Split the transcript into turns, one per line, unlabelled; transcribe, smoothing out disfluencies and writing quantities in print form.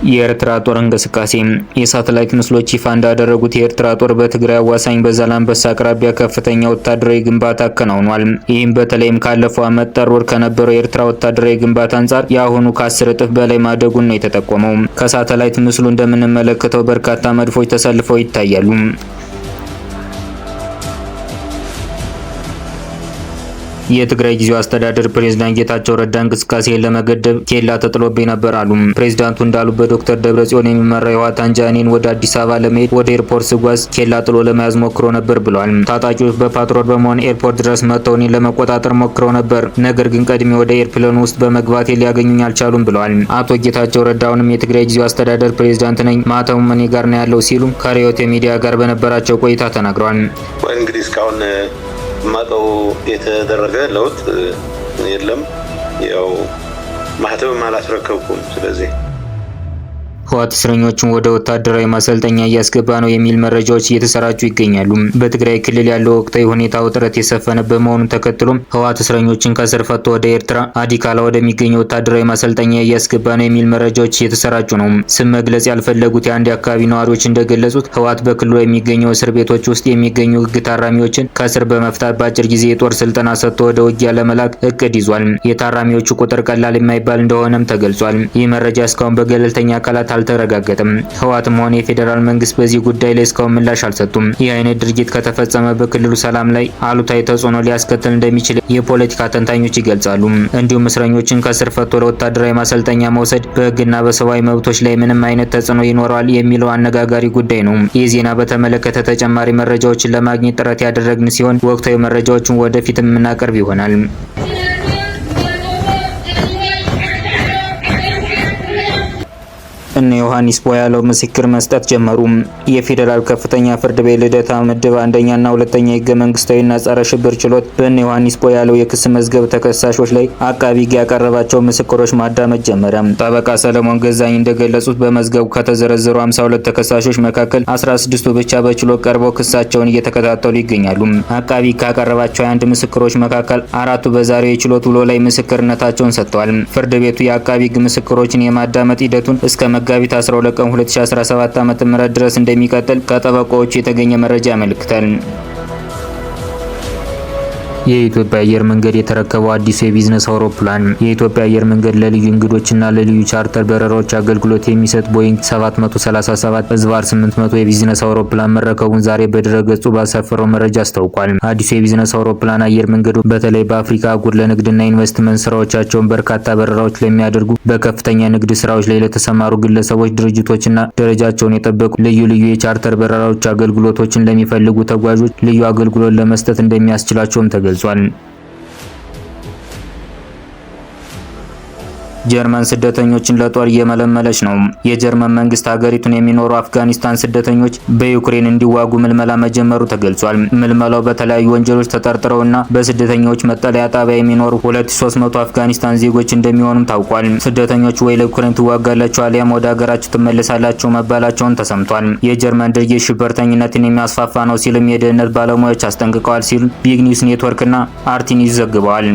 የኤርትራ ጦር እንቅስቃሴ። የሳተላይት ምስሎች ይፋ እንዳደረጉት የኤርትራ ጦር በትግራይ አዋሳኝ በዛላምበሳ አቅራቢያ ከፍተኛ ወታደራዊ ግንባታ አከናውኗል። ይህም በተለይም ካለፈው ዓመት ጥር ወር ከነበረው የኤርትራ ወታደራዊ ግንባታ አንጻር የአሁኑ ከ10 እጥፍ በላይ ማደጉን ነው የተጠቆመው። ከሳተላይት ምስሉ እንደምንመለከተው በርካታ መድፎች ተሰልፈው ይታያሉ። የትግራይ ጊዜያዊ አስተዳደር ፕሬዝዳንት ጌታቸው ረዳ እንቅስቃሴን ለመገደብ ኬላ ተጥሎብኝ ነበር አሉ። ፕሬዝዳንቱ እንዳሉ በዶክተር ደብረጽዮን የሚመራው የህወሓት አንጃ እኔን ወደ አዲስ አበባ ለመሄድ ወደ ኤርፖርት ስጓዝ ኬላ ጥሎ ለመያዝ ሞክሮ ነበር ብለዋል። ታጣቂዎች በፓትሮል በመሆን ኤርፖርት ድረስ መጥተው እኔን ለመቆጣጠር ሞክረው ነበር። ነገር ግን ቀድሜ ወደ airplane ኑ ውስጥ በመግባቴ ሊያገኙኝ አልቻሉም ብለዋል። አቶ ጌታቸው ረዳ አሁንም የትግራይ ጊዜያዊ አስተዳደር ፕሬዝዳንት ነኝ፣ ማህተሙም እኔ ጋር ነው ያለው ሲሉ ከሪዮት ሚዲያ ጋር በነበራቸው ቆይታ ተናግረዋል።
እንግዲህ እስካሁን የማውቀው የተደረገ ለውጥ የለም። ያው ማህተምም አላስረከብኩም። ስለዚህ
ህወሓት እስረኞችን ወደ ወታደራዊ ማሰልጠኛ እያስገባ ነው የሚል መረጃዎች እየተሰራጩ ይገኛሉ። በትግራይ ክልል ያለው ወቅታዊ ሁኔታ ውጥረት የሰፈነበት መሆኑን ተከትሎም ህወሓት እስረኞችን ከእስር ፈቶ ወደ ኤርትራ አዲካላ ወደሚገኘው ወታደራዊ ማሰልጠኛ እያስገባ ነው የሚል መረጃዎች እየተሰራጩ ነው። ስም መግለጽ ያልፈለጉት የአንድ አካባቢ ነዋሪዎች እንደገለጹት ህወሓት በክልሉ የሚገኘው እስር ቤቶች ውስጥ የሚገኙ ህግ ታራሚዎችን ከእስር በመፍታት በአጭር ጊዜ የጦር ስልጠና ሰጥቶ ወደ ውጊያ ለመላክ እቅድ ይዟል። የታራሚዎቹ ቁጥር ቀላል የማይባል እንደሆነም ተገልጿል። ይህ መረጃ እስካሁን በገለልተኛ አካላት አልተረጋገጠም። ህወሓትም ሆነ የፌዴራል መንግስት በዚህ ጉዳይ ላይ እስካሁን ምላሽ አልሰጡም። ይህ አይነት ድርጊት ከተፈጸመ በክልሉ ሰላም ላይ አሉታዊ ተጽዕኖ ሊያስከትል እንደሚችል የፖለቲካ ተንታኞች ይገልጻሉ። እንዲሁም እስረኞችን ከእስር ፈቶ ለወታደራዊ ማሰልጠኛ መውሰድ በህግና በሰብአዊ መብቶች ላይ ምንም አይነት ተጽዕኖ ይኖረዋል የሚለው አነጋጋሪ ጉዳይ ነው። ይህ ዜና በተመለከተ ተጨማሪ መረጃዎችን ለማግኘት ጥረት ያደረግን ሲሆን ወቅታዊ መረጃዎችን ወደፊት የምናቀርብ ይሆናል። እነ ዮሐንስ ቦያለው ምስክር መስጠት ጀመሩ። የፌዴራል ከፍተኛ ፍርድ ቤት ልደታ ምድብ አንደኛና ሁለተኛ የህገ መንግስታዊና ጸረ ሽብር ችሎት በእነ ዮሐንስ ቦያለው የክስ መዝገብ ተከሳሾች ላይ አቃቢ ህግ ያቀረባቸው ምስክሮች ማዳመጥ ጀመረ። ጠበቃ ሰለሞን ገዛኝ እንደገለጹት በመዝገቡ ከተዘረዘሩ 52 ተከሳሾች መካከል 16ቱ ብቻ በችሎት ቀርበው ክሳቸውን እየተከታተሉ ይገኛሉ። አቃቢ ህግ ካቀረባቸው 21 ምስክሮች መካከል አራቱ በዛሬው የችሎት ውሎ ላይ ምስክርነታቸውን ሰጥተዋል። ፍርድ ቤቱ የአቃቢ ህግ ምስክሮችን የማዳመጥ ሂደቱን እስከ መጋቢት 12 ቀን 2017 ዓ.ም ድረስ እንደሚቀጥል ከጠበቃዎቹ የተገኘ መረጃ ያመለክታል። የኢትዮጵያ አየር መንገድ የተረከበው አዲሱ የቢዝነስ አውሮፕላን። የኢትዮጵያ አየር መንገድ ለልዩ እንግዶችና ለልዩ ቻርተር በረራዎች አገልግሎት የሚሰጥ ቦይንግ 737-800 የቢዝነስ አውሮፕላን መረከቡን ዛሬ በድረገጹ ባሰፈረው መረጃ አስታውቋል። አዲሱ የቢዝነስ አውሮፕላን አየር መንገዱ በተለይ በአፍሪካ አህጉር ለንግድና ኢንቨስትመንት ስራዎቻቸውን በርካታ በረራዎች ለሚያደርጉ፣ በከፍተኛ ንግድ ስራዎች ላይ ለተሰማሩ ግለሰቦች፣ ድርጅቶችና ደረጃቸውን የጠበቁ ልዩ ልዩ የቻርተር በረራዎች አገልግሎቶችን ለሚፈልጉ ተጓዦች ልዩ አገልግሎት ለመስጠት እንደሚያስችላቸውም ተገልጿል። ጀርመን ስደተኞችን ለጦር እየመለመለች ነው። የጀርመን መንግስት ሀገሪቱን የሚኖሩ አፍጋኒስታን ስደተኞች በዩክሬን እንዲዋጉ ምልመላ መጀመሩ ተገልጿል። ምልመላው በተለያዩ ወንጀሎች ተጠርጥረውና በስደተኞች መጠለያ ጣቢያ የሚኖሩ 2300 አፍጋኒስታን ዜጎች እንደሚሆኑም ታውቋል። ስደተኞች ወይ ለዩክሬን ትዋጋላችሁ አሊያም ወደ ሀገራችሁ ትመለሳላችሁ መባላቸውን ተሰምቷል። የጀርመን ድርጊት ሽብርተኝነትን የሚያስፋፋ ነው ሲልም የደህንነት ባለሙያዎች አስጠንቅቀዋል ሲሉ ቢግ ኒውስ ኔትወርክና አርቲ ኒውስ ዘግበዋል።